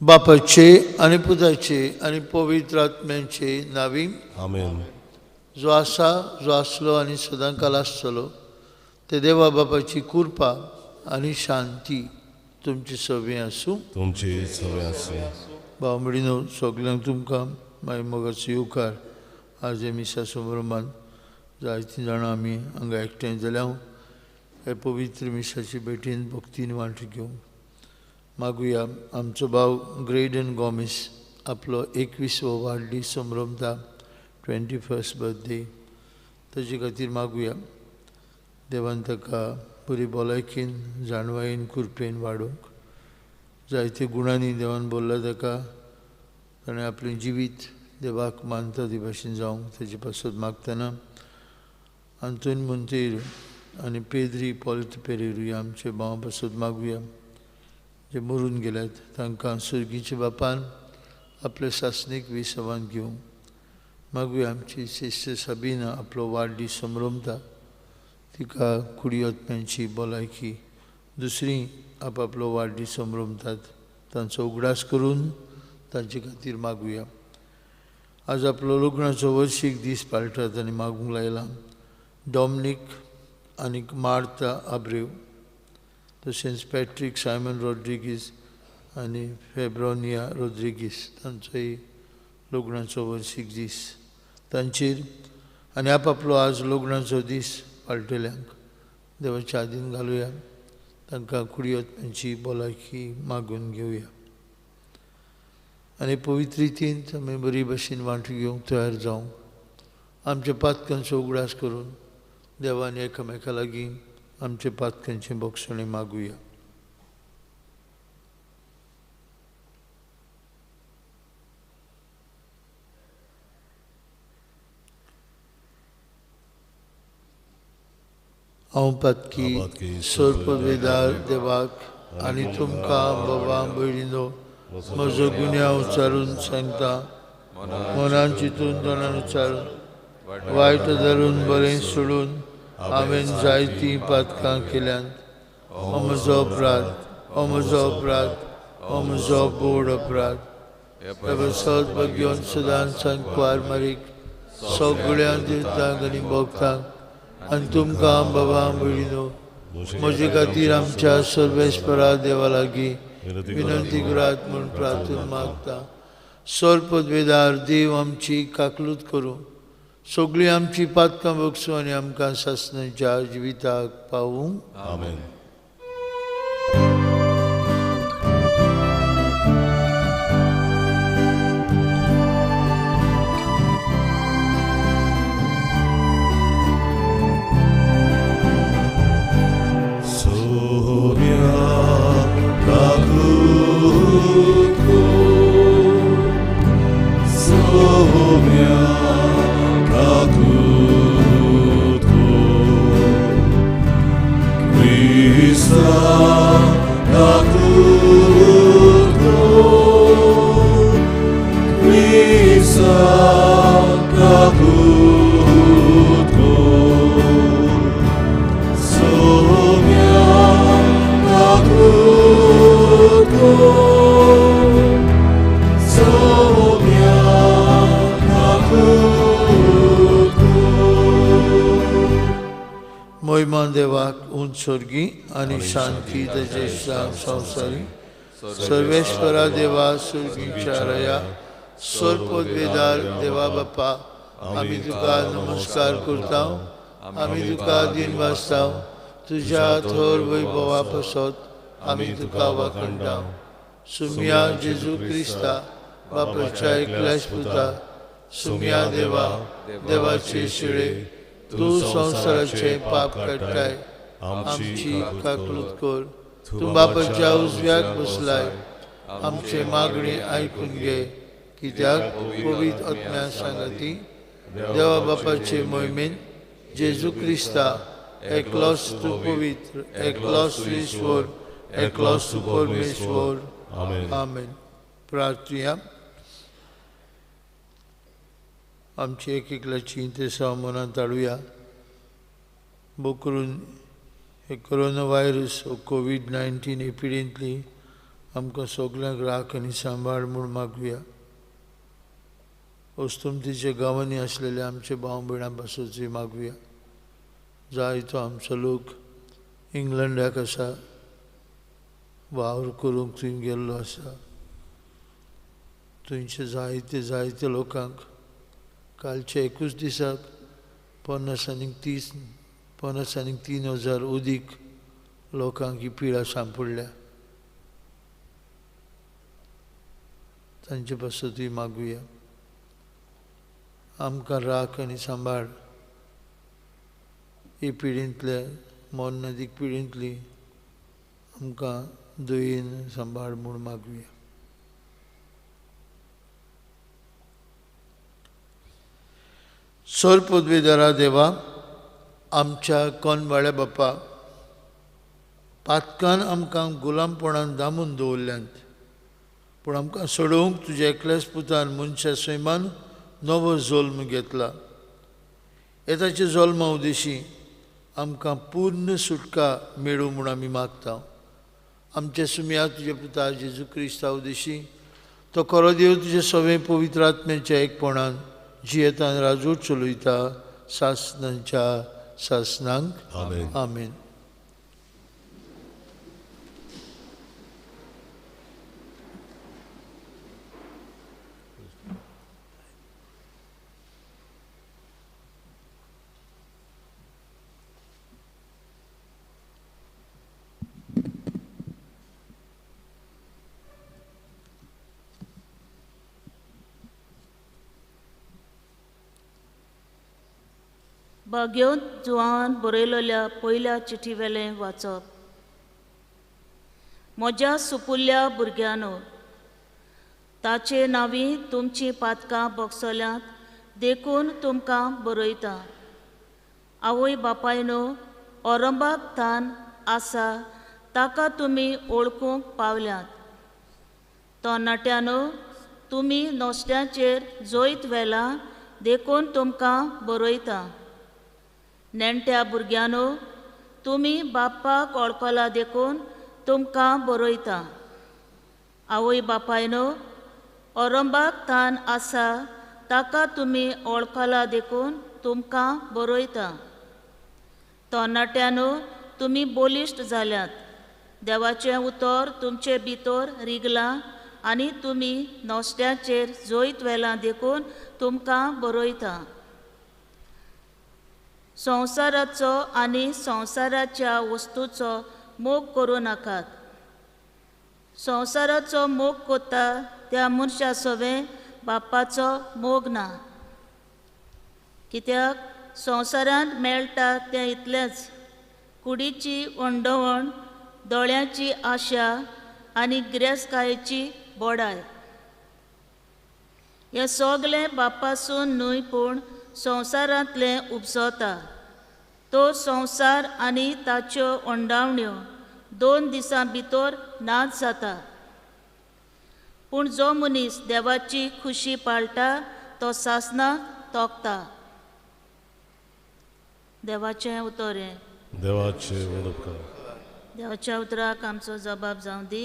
बापाचे आनी पुताचे आनी पवित्र आत्म्याचे नावी आमेन। जो आसा, जो आसलो आनी सदांकाल आसतलो ते देवा बापाची कृपा आनी शांती तुमची सगळीं आसूं। तुमची सगळीं आसूं। भाव भयणीनो, सगल्यांक तुमकां मागीर मोगाचो येवकार। आज हे मिसा समारंभान जायतीं जाणां आमी हांगा एकठांय जाल्या हे पवित्र मिसाची भेटीन भक्तीन वांटो घेवंक मागुया। आमचो भाव ग्रेडन गोमेस आपलो 21वो वाडदीस संभ्रमता, 21st birthday, ताजे खातीर मागुया। देवान ताका बरी भलायकेन, जाणवायेन, कृपेन वाडोवंक जायते गुणांनी देवान बोल्ला ताका। ताणें आपलें जिवीत देवाक मानता ते भाशेन जावंक ताजे पासत मागतना आंतोन मोंतेर आनी पेद्री पॉलित पेरेरूय आमचे भावां पासत मागुया, जे मरून गेल्यात तांकां सर्गीच्या बापान आपले सासणीक विसवान घेवंक मागुया। आमची सिस्टर साबिना आपलो वाडदीस संभ्रमता, तिका कुडी आत्म्यांची भलायकी, दुसरी आपआपलो वाडदीस संभ्रमतात तांचो उगडास करून तांचे खातीर मागुया। आज आपलो लग्नाचो वर्शीक दीस पाळटात आनी मागूंक लायला डॉमनीक आनी मार्ता आब्रेव, तशेंच पॅट्रीक सायमन रॉड्रिगीस आनी फेब्रोनिया रॉड्रिगीस तांचोय लग्नाचो वर्शीक दीस तांचेर आनी आपआपलो आज लग्नाचो दीस पाळटल्यांक देवाच्या आदीन घालुया। तांकां कुडी आत्म्यांची भलायकी मागून घेवया आनी पवित्र रितीन आमी बरी भशेन वांटो घेवंक तयार जावंक आमच्या पातकांचो उगडास करून देवान एकामेका लागीं आमच्या पातकांचें बोगसणें मागुया। हांव पातकी सर्पवेदार देवाक आनी तुमकां बाबा भयणीनो म्हजो गुन्यांव उच्चारून सांगता। मनान चिंतून तोंडान उच्चारून वायट धरून बरें सोडून हांवें जायतीं पातकां केल्यांत। हो म्हजो अपराध, हो म्हजो अपराध, हो म्हजो बोड अपराध। सद भग्योन सदां सांकवार मारीक सगळ्या दिवतांक आनी भोगतांक आनी तुमकां बाबा भयणीनो म्हजे खातीर आमच्या सर्वेस्परा देवा लागीं विनंती करात म्हूण प्रार्थना मागता। सर्पवेदार देव आमची काकलूत करूं, सगळीं आमची पातकां बगसूं आनी आमकां सासणाच्या जिविताक पावूं। आमेन। स्वर्गी आनी शांती ताचे संवसारी सर्वेश्वरा देवा स्वर्गीच्या रया सर्पवेदार देवा बापा आमी तुका नमस्कार करता, आमी तुका दिन वाचता। तुज्या थोर वैभवा पासत आमी तुका वाखणटा। सुम्या जेजू क्रिस्ता बापाच्या एकल्याच पुता, सुम्या देवा देवाचे शिळे, तूं संवसाराचे पाप काडटाय आमची काकलूत कर। तूं बापाच्या उजव्याक बसलाय, आमचे मागणी आयकून घे, कित्याक पवित्र आत्म्या सांगाती देवा बापाचे मोहिमेन जेजू क्रिस्ता एकलोच तूं पवित्र, एकलोच तूं ईश्वर, एकलोच तूं परमेश्वर। आमेन। प्रार्थुया। आमची एक एकल्याची इंतेसांव मनांत हाडुया। भोव करून हे कोरोना व्हायरस वो कोवीड-19 हे पिडेंतली आमकां सगल्यांक राख आनी सांबाळ म्हूण मागुया. अस्तुमतीच्या गांवांनी आसलेले आमचे भाव भयणां पासतूय मागुया. जायतो आमचो लोक इंग्लंडाक आसा, वावर करूंक थंय गेल्लो आसा. थंयचे जायते जायते लोकांक कालच्या एकूच दिसाक 50 आनी 3,000 अदीक लोकांक ही पिडा सांपडल्या. तांचे पासतूय मागुया. आमकां राख आनी सांबाळ. ही पिडींतले मोन्नदीक पिडींतली आमकां दयेन सांबाळ म्हूण मागुया. सर पदवेदारा देवा, आमच्या कोनवाळ्या बापा, पातकान आमकां गुलामपणान दामून दवरल्यांत, पूण आमकां सोडोवंक तुज्या एकल्याच पुतान मनशा सैमान नवो जल्म घेतला. येताच्या जल्मा उदेशी आमकां पूर्ण सुटका मेळूं म्हूण आमी मागता. आमच्या सुमया तुज्या पुता जेजू क्रिस्ता उदेशी तो खरो देव तुज्या सगळे पवित्र आत्म्याच्या एकपणान जियेतान राजूट चलयता सासनांच्या सासनांक. आमेन. आमेन. भाग्योत जुवान बरयलेल्या पयल्या चिठी वेलें वाचप. म्हज्या सुपुल्ल्या भुरग्यांनो, ताचे नांवी तुमचीं पातकां भोगसल्यांत देखून तुमकां बरयता. आवय बापायनो, औरंबाक थान आसा ताका तुमी वळखूंक पावल्यात. तरणाट्यांनो, तुमी नोस्ट्यांचेर जैत व्हेलां देखून तुमकां बरयता. नेण्ट्या भुरग्यांनो, तुमी बापाक वळखला देखून तुमकां बरयता. आवय बापायनो, औरंबाक थान आसा ताका तुमी वळखला देखून तुमकां बरयता. तरणाट्यांनो, तुमी बलिश्ट जाल्यात. देवाचें उतर तुमचे भितर रिगलां आनी तुमी नोस्ट्यांचेर जैत व्हेलां देखून तुमकां बरयता. संवसाराचो आनी संवसाराच्या वस्तूचो मोग करूं नाकात. संवसाराचो मोग करता त्या मनशा सवें बापाचो मोग ना. कित्याक संवसारांत मेळटा तें इतलेंच, कुडीची वंडवण, दोळ्यांची आशा आनी गिरेस्तकायेची बोडाय. हें सगलें बापासून न्हय पूण संवसारांतलें उपजता. तो संवसार आनी ताच्यो ओंडावण्यो 2 दिसां भितर नाच जाता. पूण जो मनीस देवाची खुशी पाळटा तो सासणाक तोखता. देवाचें उतर हें. देवाच्या उतराक आमचो जबाब जावं दी.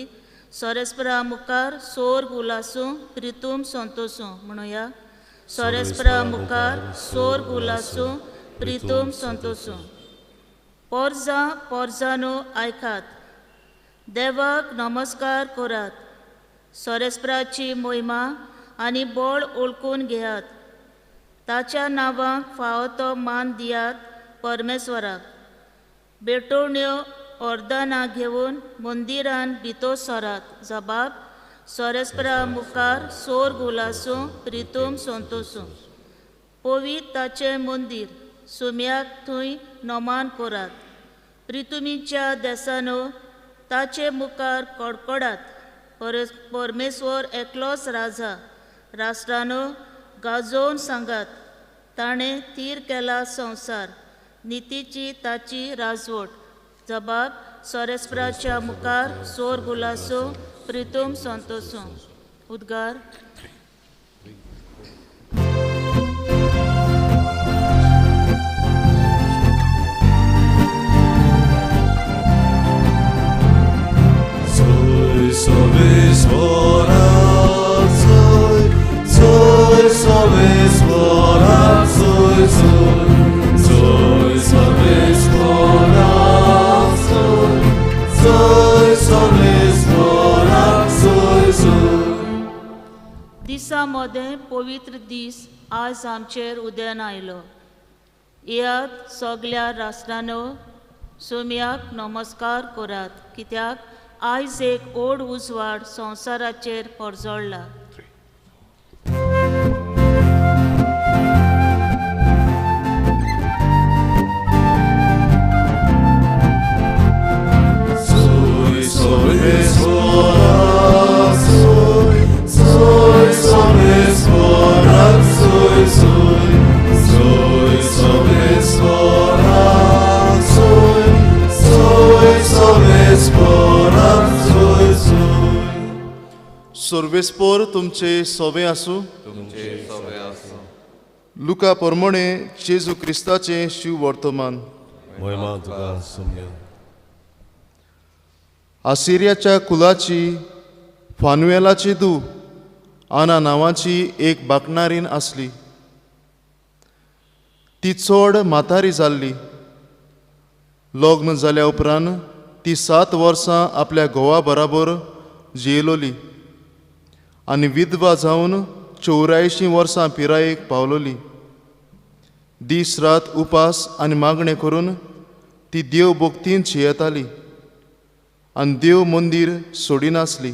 सोरेस्परा मुखार सोर्ग उलासूं प्रितूम संतोसूं म्हणुया. सोरेस्परा मुखार सोर्ग उलासूं प्रितूम संतोसूं. पोरजां पोरजांनो आयकात, देवाक नमस्कार करात. सोरेस्पराची मोहिमा आनी बळ ओळखून घेयात. ताच्या नांवाक फावो तो मान दियात परमेश्वराक. भेटवण्यो अर्दानां घेवन मंदिरान भितर सरात. जबाब सोरेस्परा मुखार सोर्ग उलासूं प्रितूम संतोसूं. पवित्र ताचें मंदीर सुम्याक थंय नमान करात. प्रितुमीच्या देसानो ताचे मुखार कडकडात. परमेश्वर एकलोच राजा. राष्ट्रानो गाजोवन सांगात, ताणें थीर केला संवसार, नितीची ताची राजवट. जबाब सोरेस्पराच्या मुखार सोर्ग उलासूं प्रितूम संतोसूं. उद्गार. Soy दिसा मदें पवित्र दीस आज आमचेर उदेन आयलो. येयात सगल्या राष्ट्रांनो, सोम्याक नमस्कार करात, कित्याक आयज एक ओड उजवाड संवसाराचेर परजळ्ळा. सर्वेस्पोर तुमचे सोबे आसूं. लुका परमणे जेजू क्रिस्ताचें शिव वर्तमान. आसिरियाच्या कुलाची फानुएलाची धूव आना नांवाची एक बाकणारीन आसली. ती चड म्हातारी जाल्ली. लग्न जाल्या उपरांत ती 7 वर्सां आपल्या घोवा बराबर जियेलोली आनी विधवा जावन 84 वर्सां पिरायेक पावलोली. दीस रात उपास आनी मागणें करून ती देव भक्तीन जियेताली आनी देव मंदीर सोडिनासली.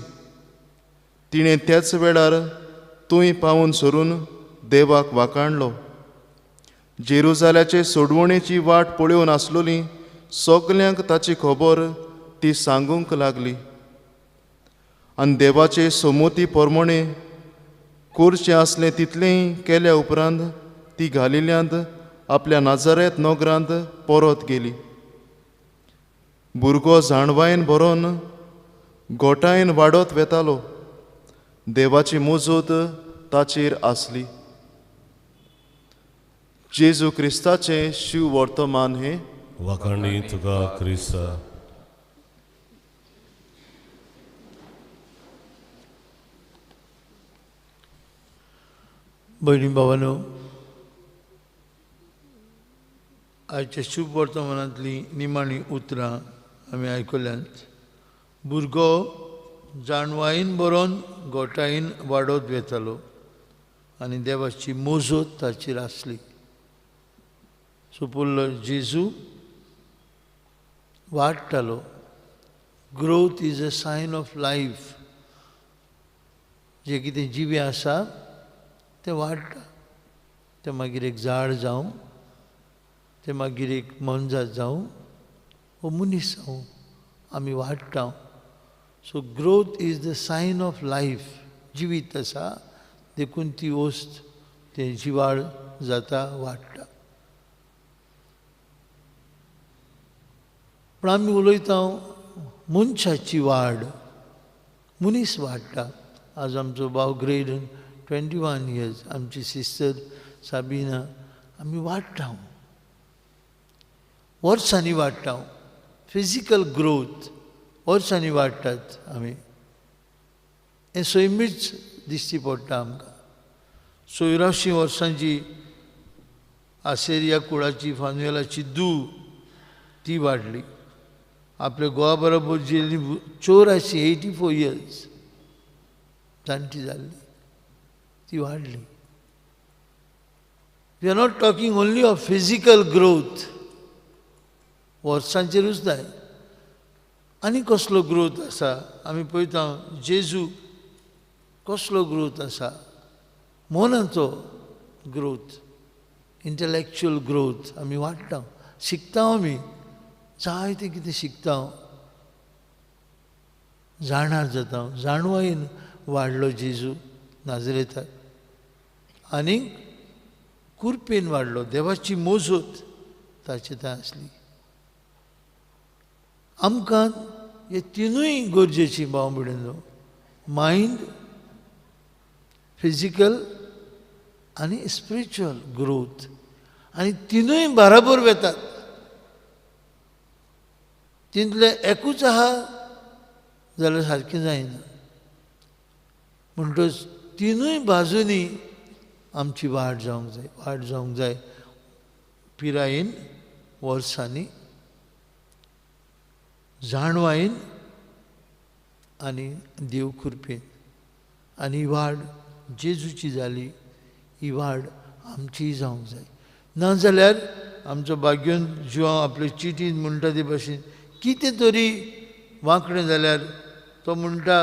तिणें त्याच वेळार तूंय पावून सरून देवाक वाकाणलो. जेरुजाल्याचे सोडवणेची वाट पळोवन आसलोली सगल्यांक ताची खबर ती सांगूंक लागली आनी देवाचे सोमती प्रमाणे करचें आसलें तितलेंय केल्या उपरांत ती घालिल्यांत आपल्या नाजारेत नगरांत परत गेली. भुरगो जाणवायेन भरोन गोठायेन वाडत वेतालो. देवाची मोजूत ताचेर आसली. जेजू क्रिस्ताचें शिव वर्तमान हें. वाखाणी तुका क्रिस्ता. भयणी भावानो, आयच्या शुभ वर्तमानांतलीं निमाणी उतरां आमी आयकल्यांत. भुरगो जाणवायेन बरोवन गोठायेन वाडत वेतालो आनी देवाची मोजत ताचेर आसली. सुपुल्लो जेजू वाडटालो. Growth is a sign of life. जें कितें जिवें आसा तें वाडटा. तें मागीर एक झाड जावं, तें मागीर एक मनजात जावं वो मनीस जावं, आमी वाडटा. So growth is the sign of life. जिवीत आसा देखून ती वस्त तें जिवाळ जाता, वाडटा. पूण आमी उलयता मनशाची वाड, मनीस वाडटा. आज आमचो भाव ग्रेडन 21 इयर्स, आमची सिस्टर साबिना, आमी वाडटा, वर्सांनी वाडटा. फिजिकल ग्रोथ वर्सांनी वाडटात आमी. हें सैमीच दिश्टी पडटा आमकां. 84 वर्सांची आसेरिया कुळाची फानुएलाची धूव ती वाडली. आपल्या घोवा बरोबर जियेल्ली 84 84 इयर्स जाणटी जाल्ली, ती वाडली. We are not talking only of physical growth, वर्सांचेरूच न्हय. आनी कसलो ग्रोथ आसा आमी पळयता. जेजू कसलो ग्रोथ आसा, मनाचो ग्रोथ, इंटलेक्चुअल ग्रोथ. आमी वाडटा, शिकता, आमी जायतें कितें शिकता, जाणार जाता. जाणवायेन वाडलो जेजू नाजरेताक आनी कुरपेन वाडलो. देवाची मोजत ताचे थंय आसली. आमकां हे तिनूय गरजेची भाव भयणींनो, मायंड, फिजिकल आनी स्पिरिच्युअल ग्रोथ, आनी तिनूय बराबर वेतात. तितलें एकूच आहा जाल्यार सारकें जायना. म्हणटच तिनूय बाजूंनी आमची वाड जावंक जाय, वाड जावंक जाय पिरायेन, वर्सांनी, जाणवायेन आनी देव कृपेन. आनी वाड जेजूची जाली ही वाड आमचीय जावंक जाय. नाजाल्यार आमचो भाग्योन जिवांव आपले चिटीन म्हणटा ते भाशेन कितें तरी वांकडें जाल्यार तो म्हणटा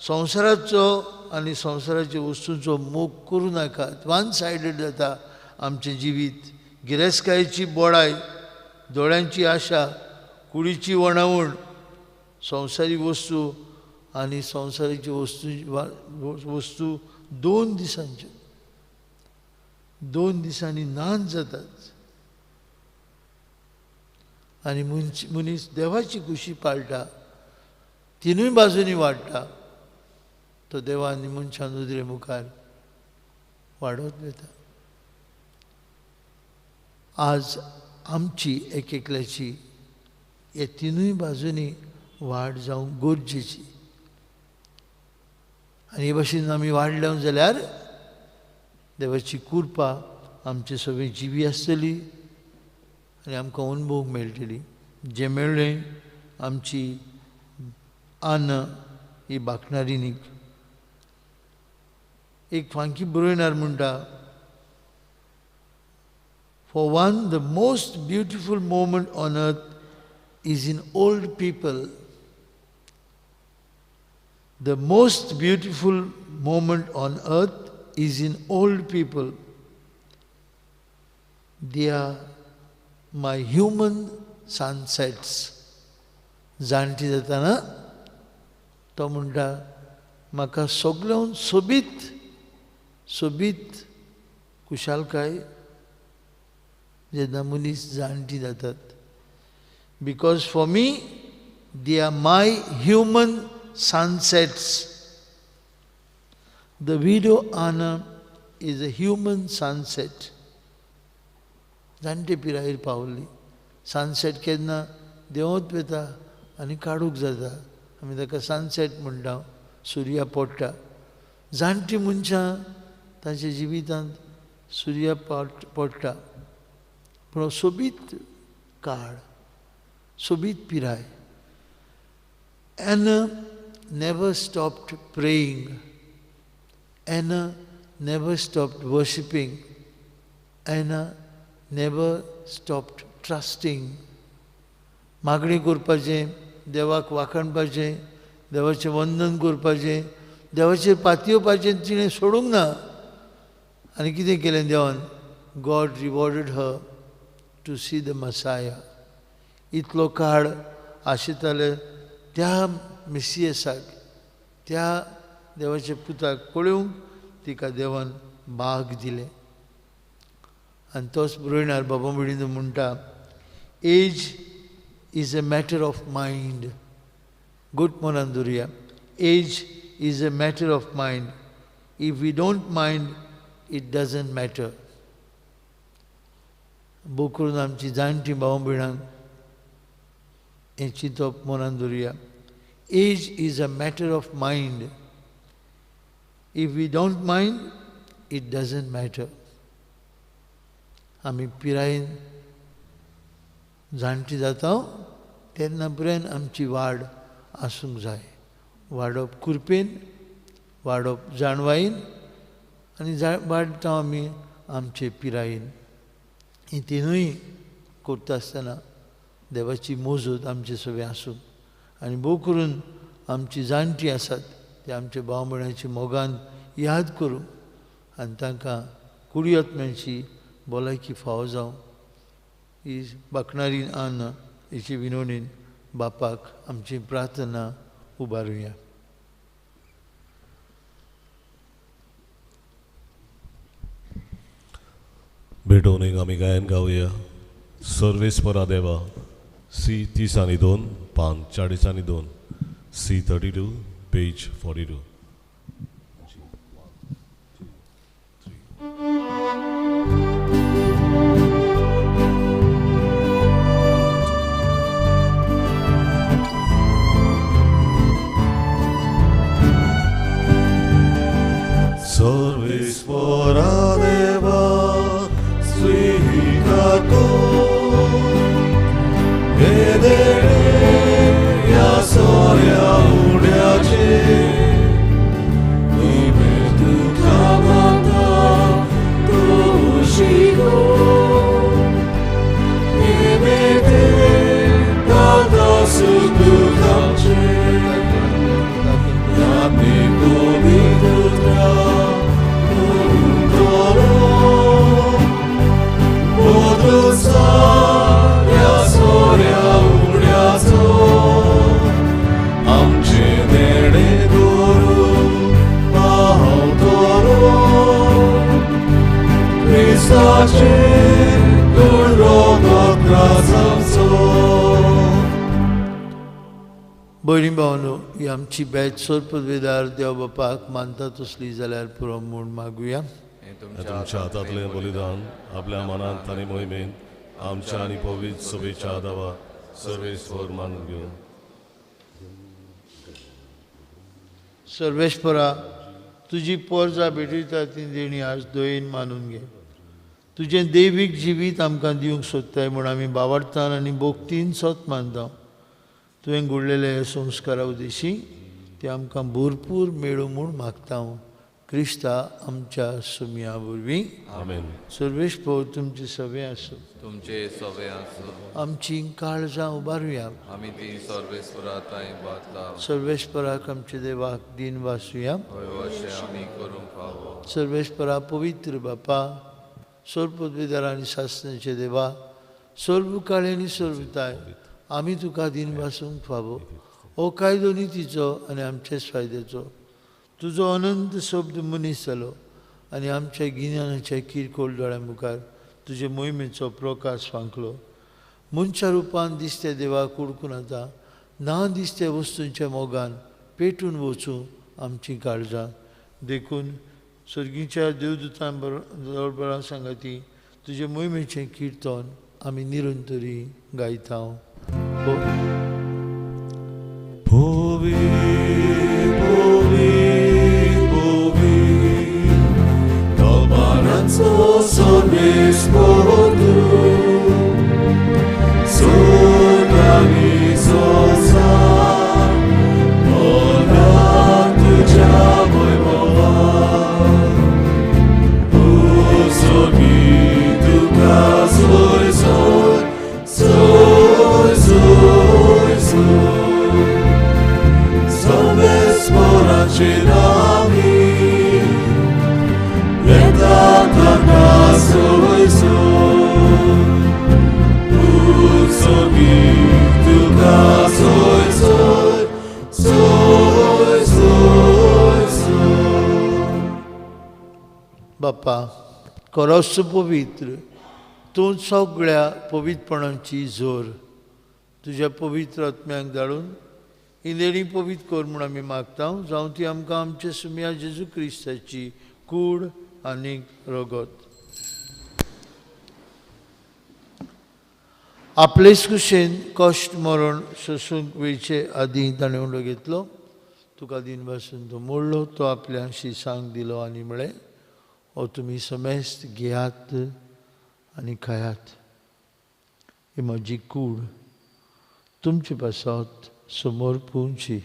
संवसाराचो आनी संवसाराच्या वस्तूंचो मोग करूं नाकात. वन सायडेड जाता आमचें जिवीत. गिरेस्तकायेची बोडाय, दोळ्यांची आशा, कुडीची वणावण, संवसारी वस्तू आनी संवसाराची वस्तू 2 दिसांच्यो, 2 दिसांनी नाच जातात. आनी मनीस देवाची खुशी पाळटा, 3 बाजूंनी वाडटा, तो देवा आनी मनशां नदरे मुखार वाडत वता. आज आमची एक एकल्याची हे 3 बाजूंनी वाड जावंक गरजेची. आनी हे भाशेन आमी वाडले जाल्यार देवाची कृपा आमचे सगळी जिवी आसतली आनी आमकां अनुभव मेळटली. जें मेळ्ळें आमची आन ही बाकणारिणीक. एक फांकी बरोयणार म्हणटा, for one the most beautiful moment on earth is in old people. The most beautiful moment on earth is in old people. They are my human sunsets. जाणटी जाताना तो म्हणटा म्हाका सगळ्यान सोबीत सोबीत खुशालकाय जेन्ना मनीस जाणटी जातात. Because for me they are my human sunsets. The widow Anna is a human sunset. जाणटे पिरायेर पावली. सनसेट केन्ना देंवत वता आनी काडूंक जाता, आमी ताका सनसेट म्हणटा, सुर्या पडटा. जाणटी मनशां तांच्या जिवितांत सुर्या पडटा, पूण सोबीत काळ, सोबीत पिराय. Anna never stopped praying. Anna never stopped worshipping. Anna never stopped trusting. मागणी करपाचें, देवाक वाखाणपाचें, देवाचें वंदन करपाचें, देवाचेर पातयेवपाचें तिणें सोडूंक ना. आनी कितें केलें देवान? God rewarded her to see the Messiah. इतलो काळ आशिताले त्या मिसियसाक, त्या देवाच्या पुताक पळोवंक तिका देवान भाग दिलें. आनी तोच बरोयणार बाबा मुडीन म्हणटा, age is a matter of mind. Good मनान धरुया. Age is a matter of mind. If we don't mind it doesn't matter. भोव करून आमची जाणटी भाव भयणांक हें चिंतप मनान धरुया. Age is a matter of mind. If we don't mind it doesn't matter. आमी पिरायेन जाणटी जाता तेन्ना पर्यंत आमची वाड आसूंक जाय. वाडप कृपेन, वाडप जाणवायेन आनी वाडटा आमी आमचे पिरायेन. ही तिनूय करता आसतना देवाची मोजूत आमचे सगळें आसूं. आनी भोव करून आमची जाणटी आसात ते आमच्या भाव भयणांची मोगान याद करूं आनी तांकां कुडी आत्म्यांची भलायकी फावो जावं ही बाकणारी आन्न हिची विनवणीन बापाक आमची प्रार्थना उबारुया. भेटवणीक आमी गायन गावया. सर्वेस्परा देवा, सी 30 आनी 2, पान 40 आनी 2, सी 32, पेज 42. सर्वेस्परा देवा स्वीकारतो हे देणे या सोऱ्या उड्याचे तुवें भयणी भावनो, ही आमची बेत सोरपदवेदार देव बापाक मानता तसली जाल्यार पुरो म्हूण मागुया. तुमच्या हातांतलें बलिदान आपल्या मनांत आनी मोहिमेंत आमच्या आनी पवित्र सभेच्या दावा सर्वेस्पर मानून घेवन. सर्वेस्परा, तुजी पोरजा भेटयता ती देणी आज दयेन मानून घे. तुजें दैवीक जिवीत आमकां दिवंक सोदताय म्हूण आमी बावडतान आनी भोक्तीन सोत मानता. तुवें घडलेले संस्कारा उद्देशी ते आमकां भरपूर मेळूं म्हूण मागता. क्रिस्ता आमच्या सुमया वरवीं. आमेन. सर्वेस्पर तुमचे सवे आसूं. तुमचे सवे आसूं. आमची काळजां उबारुया. आमी ती सर्वेस्परा तांय बातला. सर्वेस्पराक आमच्या देवाक दिन वासुया. हय आमी करूंक फावो. सर्वेस्परा पवित्र बापा, सर्वपदवीदार आनी सासणाचे देवा, सर्व काळे आनी सर्वताय, आमी तुका दिन वासूंक फावो. हो कायदो नितीचो आनी आमचेच फायद्याचो. तुजो अनंत शब्द मनीस जालो आनी आमच्या गिन्यानाच्या किरकोळ दोळ्या मुखार तुजे मोहिमेचो प्रकाश फांकलो. मनशा रुपान दिसते देवाक उडकून आतां ना दिसते वस्तूंच्या मोगान पेटून वचूं आमची काळजां. देखून सर्गीच्या देवदूतां बरोबर सांगाती तुजे मोहिमेचें किर्तन आमी निरंतरी गायता. बापा, खरोच पवित्र तूं सगळ्या पवित्रपणाची जोर तुज्या पवित्र आत्म्याक धाडून ही देणी पवित्र कर म्हूण आमी मागता. जावं ती आमकां आमच्या सुमया जेजू क्रिस्ताची कूड आनी रगत. आपलेच कुशेन कश्ट मरण सोसूंक वेळचे आदीं ताणें उंडो घेतलो. तुका दिन पासून तो मोडलो, तो आपल्या शिसांक दिलो आनी म्हळें, हो तुमी समेस्त घेयात आनी खायात. ही म्हजी कूड तुमचे पासत समोर पुवची.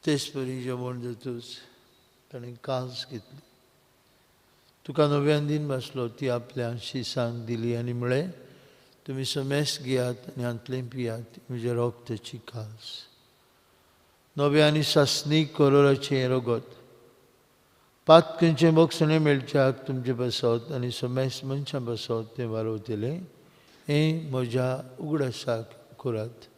तेच परी जेवण जातूच ताणें कास घेतली. तुका नव्यान दिन बसलो, ती आपल्या शिसांक दिली आनी म्हळें, तुमी समेस्त घेयात आनी हांतलें पियात, म्हज्या रोगताची कास. नव्या आनी सासणीक करोराचें हें रगत पात खंयचें बक्षणें मेळच्याक तुमचे बसत आनी समेस्त मनशां बसत तें वारोवतलें. हें म्हज्या उगडासाक करात.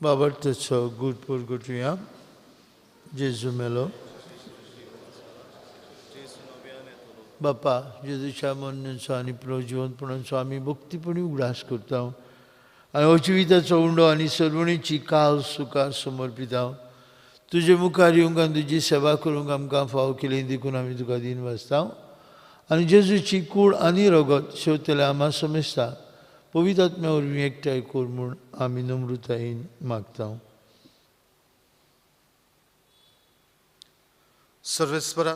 बाबर्तचो गुडपूर गुटुया. जेजू मेलो. बापा, जेजूच्या मरणाचो आनी प्रजिवनपणाचो आमी भक्तीपणी उगडास करता आनी हो जिविताचो उंडो आनी सर्वणीची काल सुखार समर्पिता. तुजे मुखार येवंक आनी तुजी सेवा करूंक आमकां फाव केली देखून आमी तुका दिन वाचता आनी जेजूची कूड आनी रगत शेवतले आमा समेस्ता पवित्र आत्म्या वरवीं एकठांय कर म्हूण आमी नम्रतायेन मागता. सर्वेस्परा,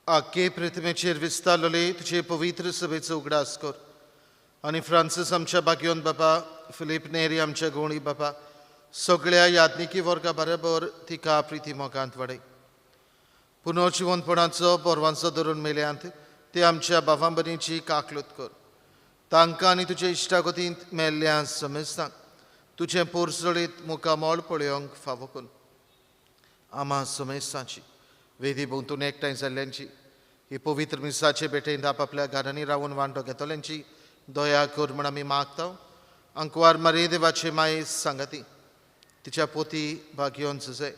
आखे प्रतिमेचेर विस्तारलेले तुजे पवित्र सभेचो उगडास कर आनी फ्रांसीस आमच्या बागयोन बापा, फिलीप नेरी आमच्या गोणी बापा, सगळ्या याज्ञिकी वर्गा बरोबर तिका प्रिती मोगांत वाडय. पुनर्जिवनपणाचो बोरवांचो धरून मेल्यांत ते आमच्या बाबांबरीची काकलूत कर. तांकां आनी तुजे इश्टागतींत मेल्ल्या समेस्तांक तुजें पोरजळीत मुखामळ पळोवंक फावो करून आमा समेस्तांची वेदी भोंवतणी एकठांय जाल्ल्यांची ही पवित्र मिसाचे भेटेंत आपापल्या घरांनी रावन वांटो घेतल्यांची दया कर म्हण आमी मागता. आंकवार मारी देवाचे माये सांगाती तिच्या पोती भाग्योन जुजे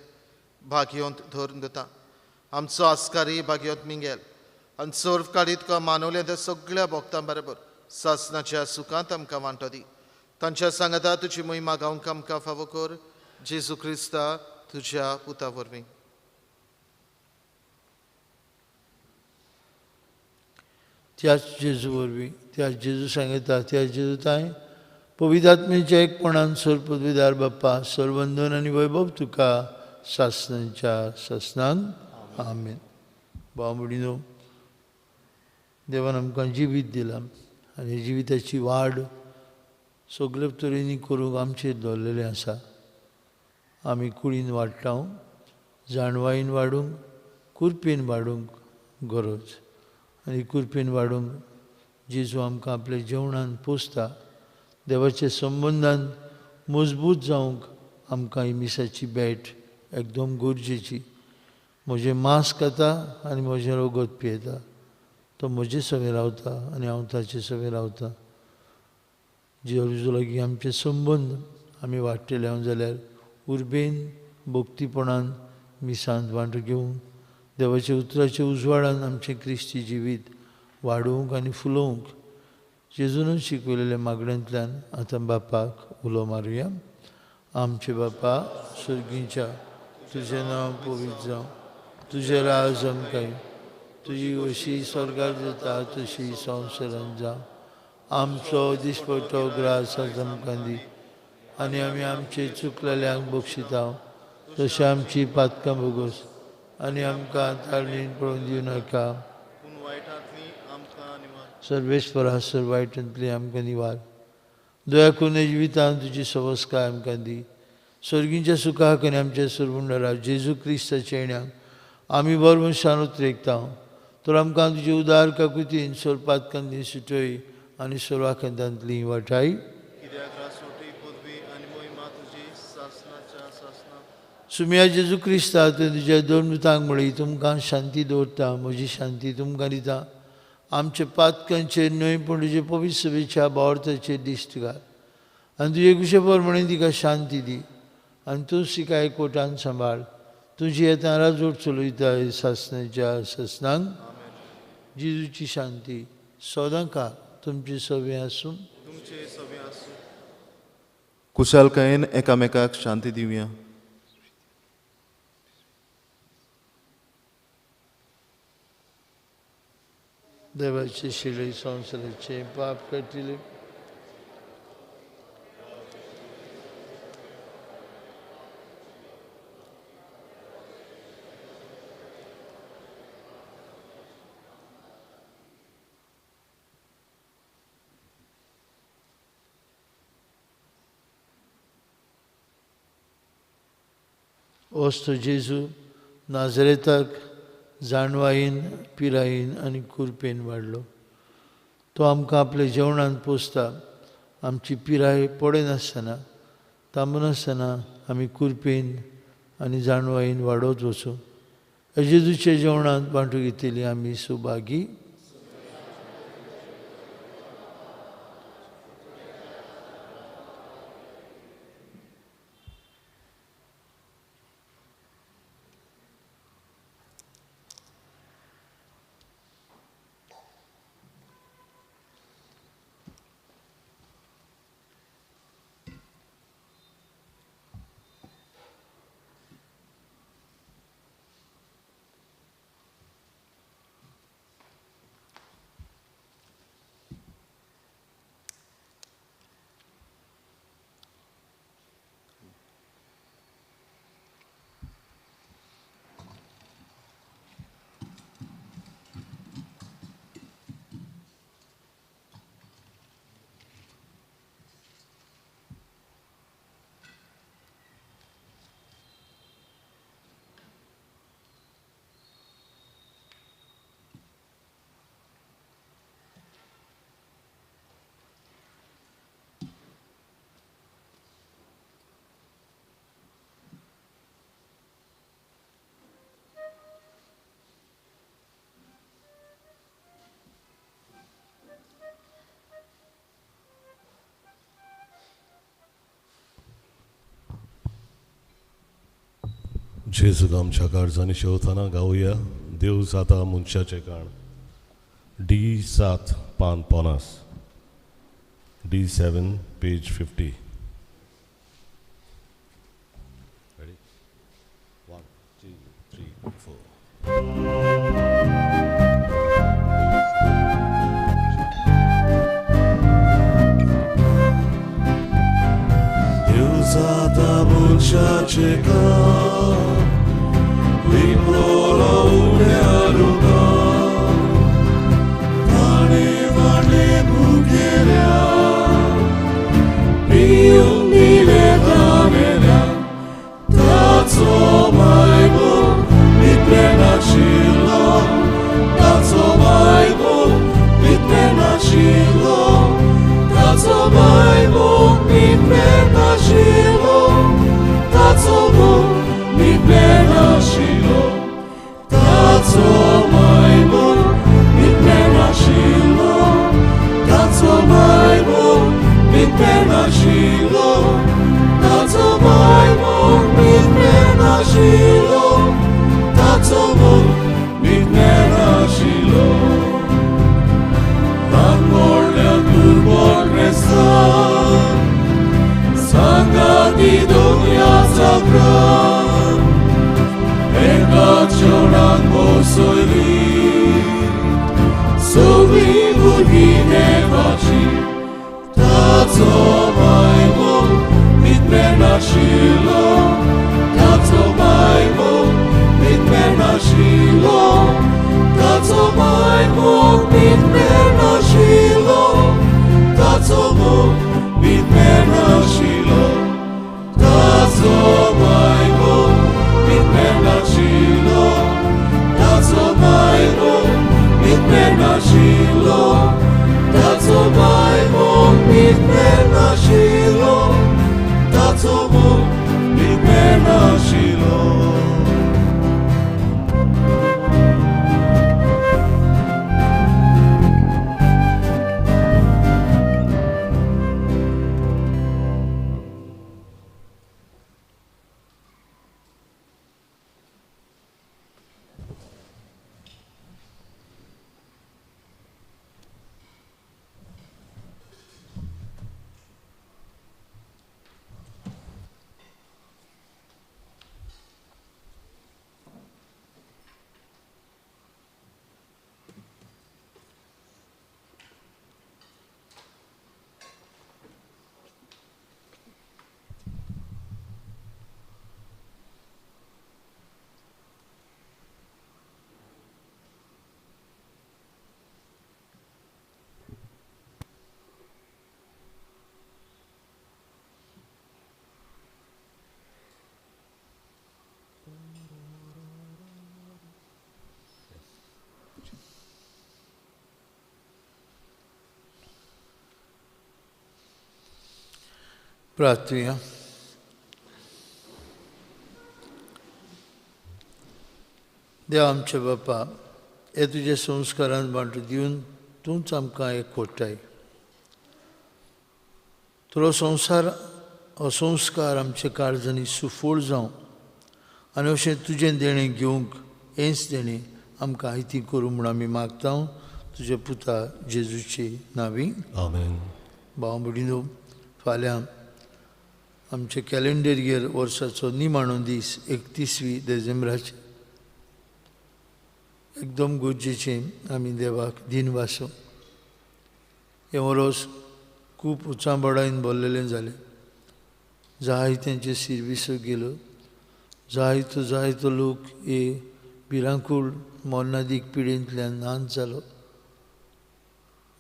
भाग्योंत धरून दिता आमचो आस्कारी भाग्योंत मिंगेल आनी सर्व काडीत तुका मानवल्या त्या सगळ्या भक्तां बरोबर सासनाच्या सुखांत आमकां वांटो दी. तांच्या सांगाता तुजी मोहिमा गावंक आमकां फावो कर जेजू क्रिस्ता तुज्या पुता वरवीं. त्याच जेजू वरवीं, त्याच जेजू सांगता, त्याच जेजू तांय पवित्र आत्म्याच्या एकपणान सर्व पदवीदार बाप्पा सर्वंदन आनी वैभव तुका सासनाच्या सासनान आमेन. भाव भयणीनो, देवान आमकां जिवीत दिलां आनी जिविताची वाड सगळे तरेनी करूंक आमचेर दवरलेलें आसा. आमी कुडीन वाडटा, जाणवायेन वाडूंक, कुरपेन वाडूंक गरज आनी कुरपेन वाडूंक जेजू आमकां आपल्या जेवणान पोसता. देवाच्या संबंदान मजबूत जावंक आमकां ही मिसाची भेट एकदम गरजेची. म्हजें मांस खाता आनी म्हजें रगत पियेता, तो म्हजे सवें रावता आनी हांव ताचे सवें रावता. जेजू लागीं आमचे संबंद आमी वाडटले हांव जाल्यार उर्बेन भक्तीपणान मिसांत वांटो घेवन देवाच्या उतराच्या उजवाडान आमचें क्रिस्ती जिवीत वाडोवंक आनी फुलोवंक जेजूनच शिकयलेल्या मागण्यांतल्यान आतां बापाक उलो मारुया. आमचे बापा सर्गीच्या, तुजें नांव पवित्र जावं, तुजें राज आमकां, तुजी अशी स्वर्गार जाता तशी संवसारांत जावं. आमचो दिसपट्टो ग्रास आज आमकां दी आनी आमी आमचे चुकलेल्यांक बक्षिता तशें आमची पातकां भोगोस आनी आमकां ताळणीन पळोवन दिवं नाका, सर्वेस्परा सर वायटांतली आमकां निवार. दया करून जिवितान तुजी सवस्काय आमकां दी. सर्गींच्या सुखाक आनी आमच्या सर्वुंडरा जेजू क्रिस्ताच्या येण्याक आमी बरोबर शान उतरेकता. तर आमकां तुजे उदार काकुतीन सर्व पातकांनी सुटय आनी सर्व आकांतांतली वाटाय. सुमिया जेजू क्रिस्ता, तुवें तुज्या दोन दुतांक म्हळी, तुमकां शांती दवरता, म्हजी शांती तुमकां दिता. आमच्या पातकांचेर न्हय पूण तुजे पवित्र सभेच्या भावार्थाचेर दिश्ट घाल आनी तुजे कुशे प्रमाणे तिका शांती दी आनी तूं तिका एकवटान सांबाळ. तुजी येता राजवट चलयता सासनाच्या सासनांक. जेजूची शांती सदां काळ तुमचे सवे आसूं. कुशालकायेन एकामेकाक शांती दिवया. देवाचे शिले संवसाराचे पाप काडटले. वस्तू जेजू नाजरेताक जाणवायेन पिरायेन आनी कुरपेन वाडलो. तो आमकां आपल्या जेवणान पोसता. आमची पिराय पडनासतना थांबनासतना आमी कुरपेन आनी जाणवायेन वाडत वचूं. जेजूच्या जेवणांत वांटो घेतली आमी सुभागी. जेजूक आमच्या काळजांनी शेवतना गावया देव जाता मनशाचें काण डी 7 पान 50 डी 7 पेज 50. Ready? 1 2 3 4. देव जाता मनशाचें काण लिपलो उण्या रुपान ताणें वाडलें भुकेल्या पिवंक दिलें तानेल्यांक ताचो मायमून नित्रें नाशिल्लो ताचो मायमून नित्रें नाशिल्लो ताचो मायमून नित्रें नाशिल्लो ताचो मून नित्रें नाशिल्लो ताचो मायमून नित्रें नाशिल्लो ताचो मायमून नित्रें नाशिल्लो ताचो मायमून नित्रें नाशिल्लो ताचो मून नित्रें नाशिल्लो. नांगोडल्या दुर्बळ क्रिस्तान सांगाती दुनिया जागरण एका जेवणाक बसयली सगळीं भुरगीं देवाची ताचो मायमून नित्रें नाशिल्लो ताचो मायमून नित्रें नाशिल्लो ताचो मायमून नित्रें नाशिल्लो ताचो मून नित्रें नाशिल्लो ताचो मायमून नित्रें नाशिल्लो ताचो मायमून नित्रें नाशिल्लो ताचो मायमून नित्रें नाशिल्लो ताचो मून नित्रें नाशिल्लो. प्रार्थुया. देव आमचे बापा, हे तुज्या संस्कारान वांटो दिवन तूंच आमकां एकवटाय. तुलो संवसार हो संस्कार आमच्या काळजांनी सुफळ जावं आनी अशें तुजें देणें घेवंक हेंच देणें आमकां आयती करूं म्हूण आमी मागता तुज्या पुता जेजूची नांवी. आमेन. भाव भयणीनो, फाल्यां आमचे कॅलेंडर इयर वर्साचो निमाणो दीस 31 डिसेंबराचे. एकदम गरजेचें आमी देवाक दिनवासो. हें वर्स खूब उचांबळायेन भरलेलें जालें. जायत्यांचे सिर्विसो गेलो, जायतो जायतो लोक हे भिरांकूळ मरणादीक पिडेंतल्यान नाच जालो.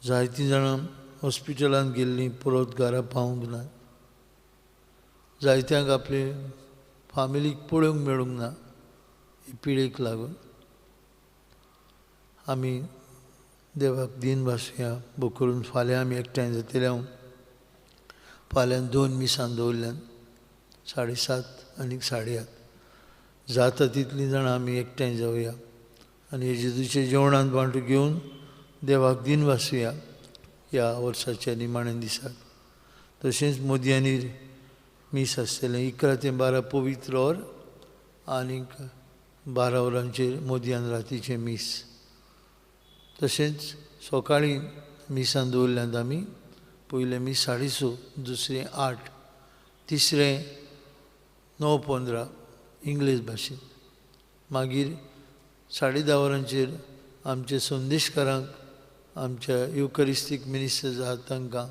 जायतीं जाणां हॉस्पिटलांत गेल्लीं परत घरा पावूंक ना. जायत्यांक आपले फामिलीक पळोवंक मेळूंक ना हे पिडेक लागून. आमी देवाक दिनवासया बो करून फाल्यां आमी एकठांय जातले. हांव फाल्यां 2 मिसां दवरल्यान 7:30 आनी 8:30 जाता तितलीं जाणां आमी एकठांय जावया आनी जेजूच्या जेवणांत वांटो घेवन देवाक दिनवासया ह्या वर्साच्या निमाण्या दिसाक. तशेंच मोदयांनी मीस आसतलें 11 ते 12 पवित्र और आनीक 12 वरांचेर मोदयान रातीचें मीस. तशेंच सकाळीं मिसान दवरल्यांत आमी. पयलें मीस 6:30, दुसरें 8, तिसरें 9:15 इंग्लीश भाशेन. मागीर 10:30 वरांचेर आमचे संदेशकारांक, आमच्या युकरिस्तीक मिनिस्टर्स आहात तांकां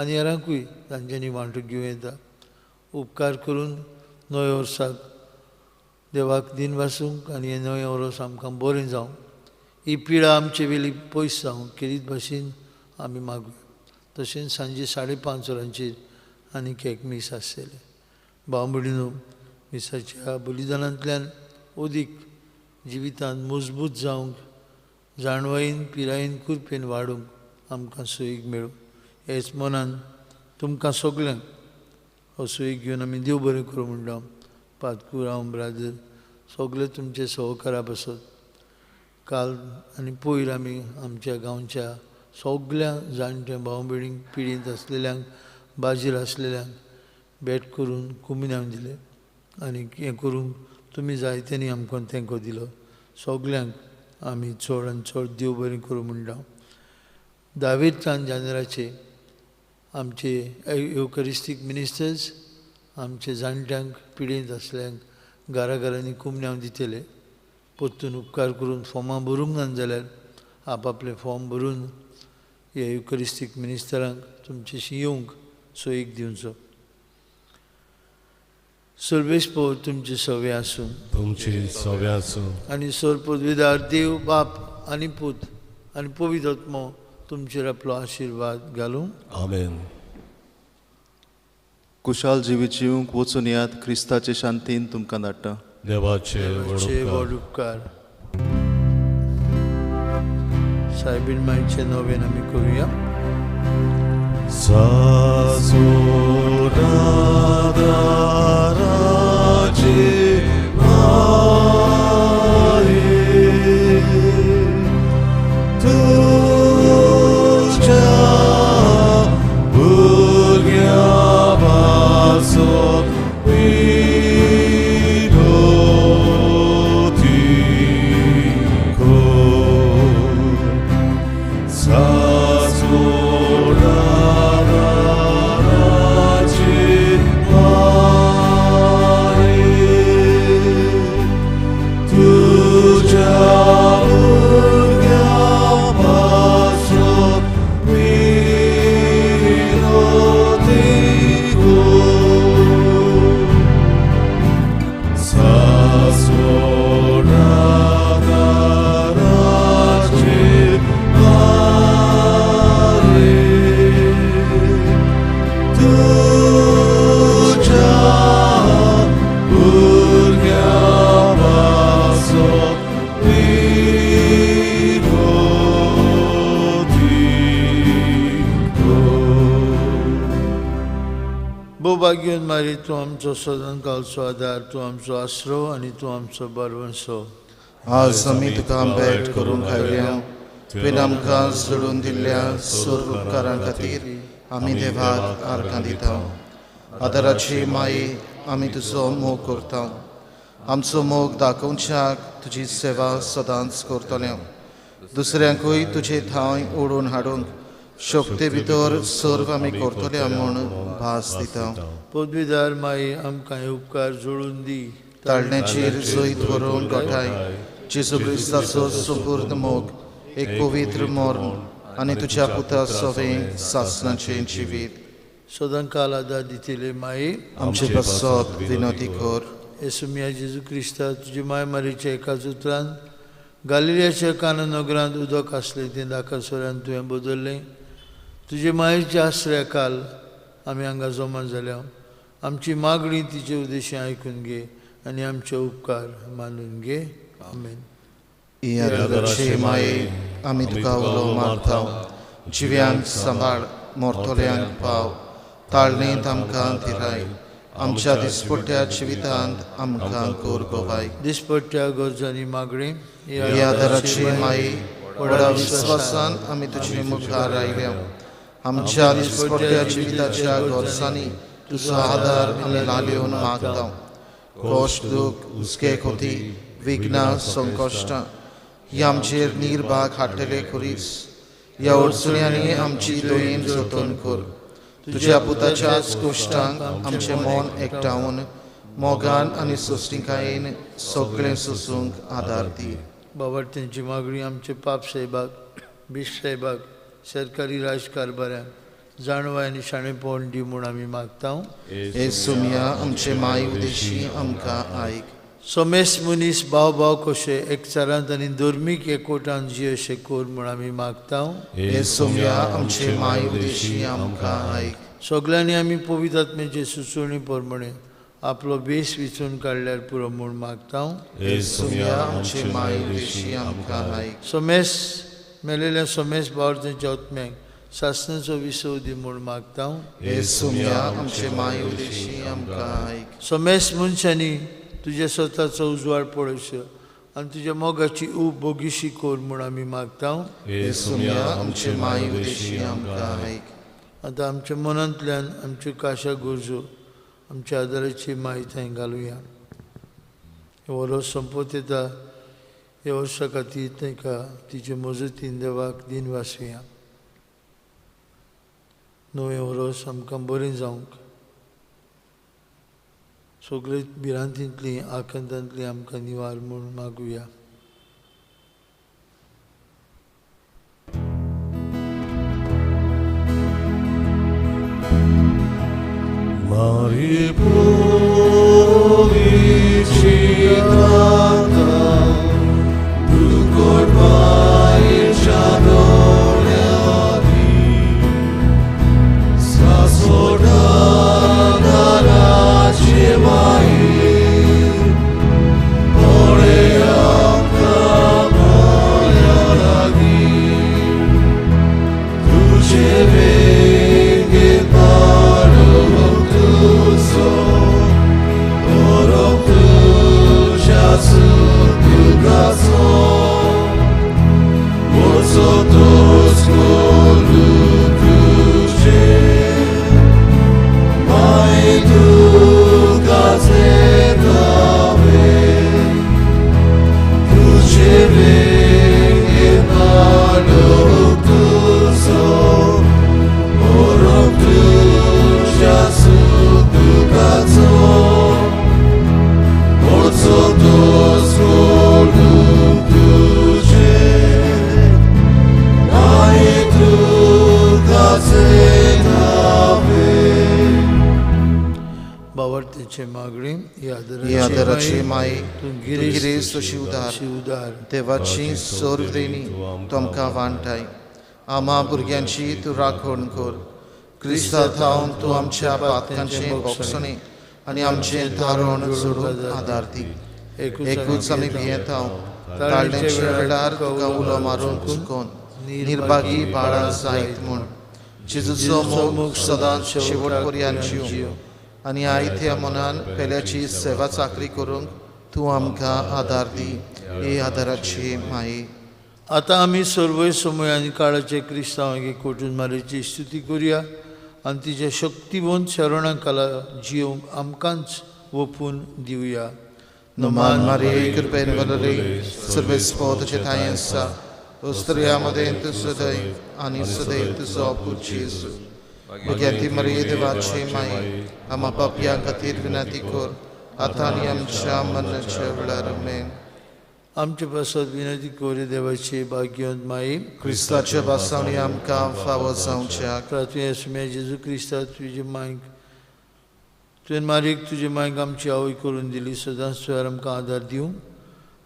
आनी हेरांकूय तांच्यांनी वांटो घेवं येता. उपकार करून नव्या वर्साक देवाक दिन वासूंक आनी हें नवें वर्स आमकां बरें जावं, ही पिडा आमचे वेली पयस जावं केरीत भाशेन आमी मागूया. तशेंच सांजे 5:30 वरांचेर आनीक एक मीस आसतलें. भाव भयणीनो, मिसाच्या बलिदानांतल्यान अदीक जिवितांत मजबूत जावंक, जाणवायेन पिरायेन कृपेन वाडूंक आमकां सोयीक मेळूं. हेच मनान तुमकां सगल्यांक हो सोयीक घेवन आमी देव बरें करूं म्हणटा. पादकूर हांव ब्रादर सगळे तुमचे सहकारा पासत काल आनी पयर आमी आमच्या गांवच्या सगळ्या जाणट्या भाव भयणींक, पिडींत आसलेल्यांक, बाजीर आसलेल्यांक भेट करून कुमिनांव दिलें आनी हें करूंक तुमी जायत्यांनी आमकां तेंको दिलो. सगल्यांक आमी चड आनी चड देव बरें करूं म्हणटा. 10 जानेराचे आमचे युकरिस्तीक मिनिस्टर्स आमचे जाणट्यांक, पिडेंत आसल्यांक घरा घरांनी कुमन्यांव दितले. परतून उपकार करून फॉर्मां भरूंक ना जाल्यार आपआपलें फॉर्म भरून ह्या युकरिस्तीक मिनिस्टरांक तुमचेशी येवंक सोयीक दिवचो. सर्वेस्पोर तुमचे सवे आसूं, तुमचे सवे आसूं. आनी सर पदवीदार देव बाप आनी पूत आनी पवित्र आत्मो तुमचेर आपलो आशिर्वाद घालूं. आमेन. कुशाल जिवीत जिवंक वचून याद क्रिस्ताचे शांतीन तुमकां धाडटा. देवाचे व्हड उपकार. सायबीन मायचे नोवेन आमी करुया. भाग्योन मारी, तूं आमचो सदांकालचो आदार, तूं आमचो आसरो आनी तूं आमचो बरवंसो. आज आमी तुका भेट करूंक आयल्या, तुवें आमकां जोडून दिल्ल्या सर्व उपकारां खातीर आमी देवाक आर्गां दिता. आदाराची माई, आमी तुजो मोग करता. आमचो मोग दाखोवच्याक तुजी सेवा सदांच करतले. दुसऱ्यांकूय तुजे थंय ओडून हाडूंक शक्ती भितर सर्व आमी करतले म्हूण भास दिता. पदवीदार माई, आमकां हे उपकार जोडून दी. ताळण्याचेर जैत व्हरून गोठाय जेजू क्रिस्ताचो सुपूर्द मोग, एक पवित्र मर्ण आनी तुज्या पुता सवें सासणाचें जिवीत सदांकाल आदार दितले माई, आमचे पासत विनोदी कर. येसुमिया जेजू क्रिस्ता, तुजे माय मारीच्या एकाच उतरान गालिलियाच्या काना नगरांत उदक आसलें तें दाकासोऱ्यान तुवें बदललें. तुजे मायेच्या आसऱ्या काल आमी हांगा जमा जाल्या. आमची मागणी तिचे उद्देशी आयकून घे आनी आमचे उपकार मानून घे. आमेन. माये, आमी तुका उलो मारता. जिव्यांक सांबाळ, मोरतोल्यांक पाव, ताळणेंत आमकां थिराय, आमच्या दिसपट्ट्या जिवितांत आमकां कर गोवाय. दिसपट्ट्या गरजांनी मागणी. ह्या आदाराची माये, व्हडा विस्वासान आमी तुजे मुखार आयल्या. आमच्या दिसपट्ट्या जिविताच्या गरजांनी तुजो आदार आमी लालिवन मागता. कश्ट दुख हुस्के खोती विघ्नां संकश्टां ही आमचेर निर्भाग हाडटले खुरीस ह्या अडचण्यांनी आमची दयेन जतन कर. तुज्या पुताच्याच कश्टांक आमचें मन एकठावन मोगान आनी सोंसणिकायेन सगळें सोसूंक आदार दी. बाबा तेंची मागणी आमचे पाप साहेबाक, बीश साहेबाक, सरकारी राजकारभाऱ्यांक जाणवाय आनी शाणेपण दी म्हूण आमी मागता. हे सुमया आमचे माय उदेशी आमकां आयक. समेस मनीस भाव भाव कशे एकचारांत आनी धर्मीक एकवटान जी अशें कर म्हूण आमी मागता. हे सुमया आमचे माय उदेशी आमकां आयक. सगल्यांनी आमी पवित्र आत्म्याचे सुचोवणी प्रमाणे आपलो बेस विचून काडल्यार पुरो म्हूण मागता. हे सुमया आमचे माय उदेशी आमकां आयक. समेस मेलेल्या समेस भाव तेंच्या आत्म्यांक सासणाचो विसव दी म्हूण मागता. हे सुमया आमचे माय उदेशी आमकां आयक. समेस मनशांनी तुज्या स्वताचो उजवाड पळोवचो आनी तुज्या मोगाची ऊब बोगीशी कर म्हूण आमी मागता. हे सुमया आमचे माय उदेशी आमकां आयक. आतां आमच्या मनांतल्यान आमच्यो काशा गरजो आमच्या आदाराची माहिती थंय घालुया. हें वर्स संपत येता ह्या वर्सा खातीर तांकां तिचे मजतीन देवाक दिन वासुया. नवें वर्स आमकां बरें जावंक सगळे भिरांतींतली आकांतांतली आमकां निवार म्हूण मागुया. Mari purificata, tu corpai giadoliadi, sasodana racemai, poleanca polialagi, tu ce venghe देवाची सर्व देणी तुमकां वांटाय. आमा भुरग्यांची तूं राखण कर. क्रिस्ता थावन तूं आमच्या पातकांचें भोगसणें आनी आमचें तारण सोडूंक आदार दी. एकूच आमी भियेता ताळण्याच्या वेळार तुका उलो मारूंक चुकोन निर्भागी बाळां जायत म्हूण. जेजूचो मोग सदांच शेवट पर्यंत जिव आनी आयत्या मनान पेल्याची सेवा चाकरी करूंक तूं आमकां आदार दी. हे आदाराची माई. आतां आमी सर्वय समय आनी काळाचे क्रिस्तांवांक कोटून मारीची स्तुती करुया आनी तिच्या शक्तिवंत शरणां खाला जिवंक आमकांच ओपून दिवया. नमान मारिये कृपेन भरले सर्वेस्पो तुजे ठांय आसा. स्त्रियां मदें तूं सदैव आनी सदैव तुजो पूत जेजू. भुरग्यांती मारिये देवाची माई आमा पापयां खातीर विनंती कर आतां आनी आमच्या मरणाच्या वेळार. आमेन. आमचे पासत विनंती करी देवाची भाग्यवंत माई. क्रिस्ताच्या भासांनी आमकां फावो जावच्याक. प्रार्थना सुम्या जेजू क्रिस्ता तुजे मायक तुवें मारीक तुजे मायक आमची आवय करून दिली. सदांच तुवें आमकां आदार दिवं.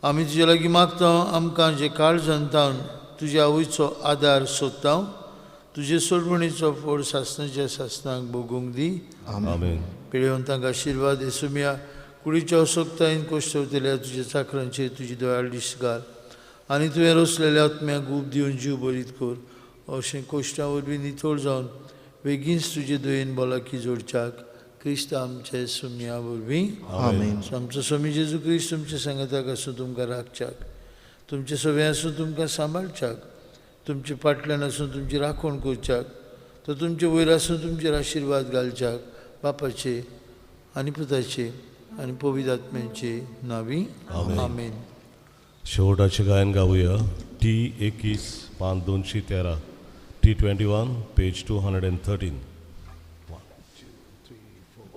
आमी तुजे लागीं मागता आमकां जे काळ जनतावन तुज्या आवयचो आदार सोदता तुजे सोडवणीचो फोड सासणाच्या सासणाक भोगूंक दी. आमेन. पिळेवंतांक आशिर्वाद येसुम्या कुडीच्या असक्तायेन कोश्टवतल्या तुज्या चाकरांचेर तुजी दोळ्यार दिश्ट घाल आनी तुवें रोसलेल्या आत्म्याक ऊब दिवन जीव बरीत कर. अशें कोश्टां वरवीं नितळ जावन बेगीनच तुजे दयेन भलायकी जोडच्याक क्रिस्त आमचे सुम्या वरवीं. आमेन. आमचो स्वामी जेजू क्रिस्त तुमच्या सांगाताक आसूं तुमकां राखच्याक, तुमचे सगळें आसूं तुमकां सांबाळच्याक, तुमचे फाटल्यान आसून तुमची राखण करच्याक, तर तुमचे वयर आसून तुमचेर आशिर्वाद घालच्याक बापाचे आनी पुताचे आनी पवित्र आत्म्याचे नांवी आमेन. शेवटाचें गायन गावया टी 21 पान 213, T 21 page 213. 1, 2, 3, 4.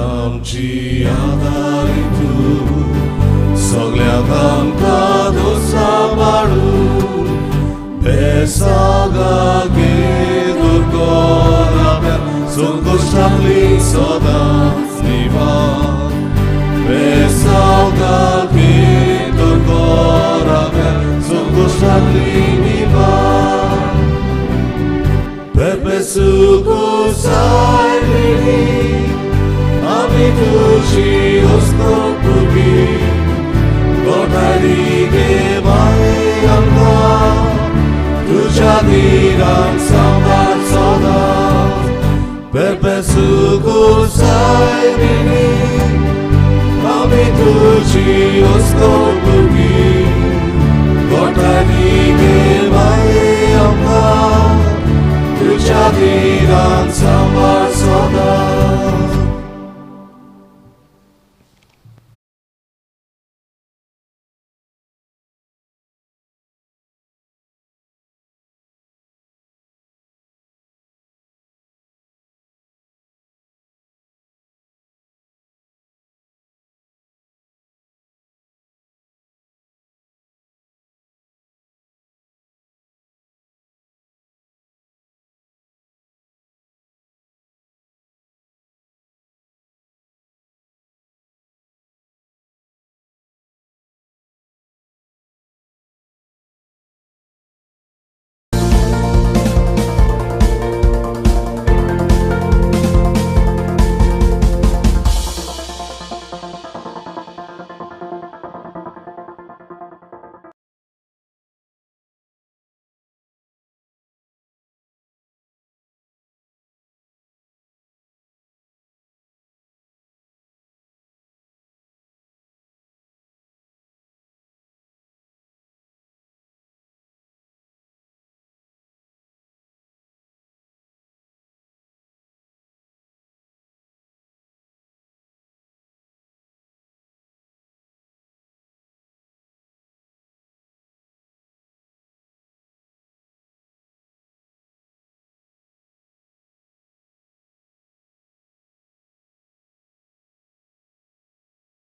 आमची आदारी तूं सगळ्यांक आमकां दोसा बाळू बेसागा गे दुर्गोराब्या संकश्टांतली सदांच निवार बेसागा गे दुर्गोराब्या संकश्टांतली निवार Pepe suku sailini আমি তুঝি হস্তপুকি গোটারিগে মায়ে আমরা তুঝা দিরান সাম্বার সদা পেপে সুকু সাইরিনি আমি তুঝি হস্তপুকি গোটারিগে মায়ে আমরা তুঝা দিরান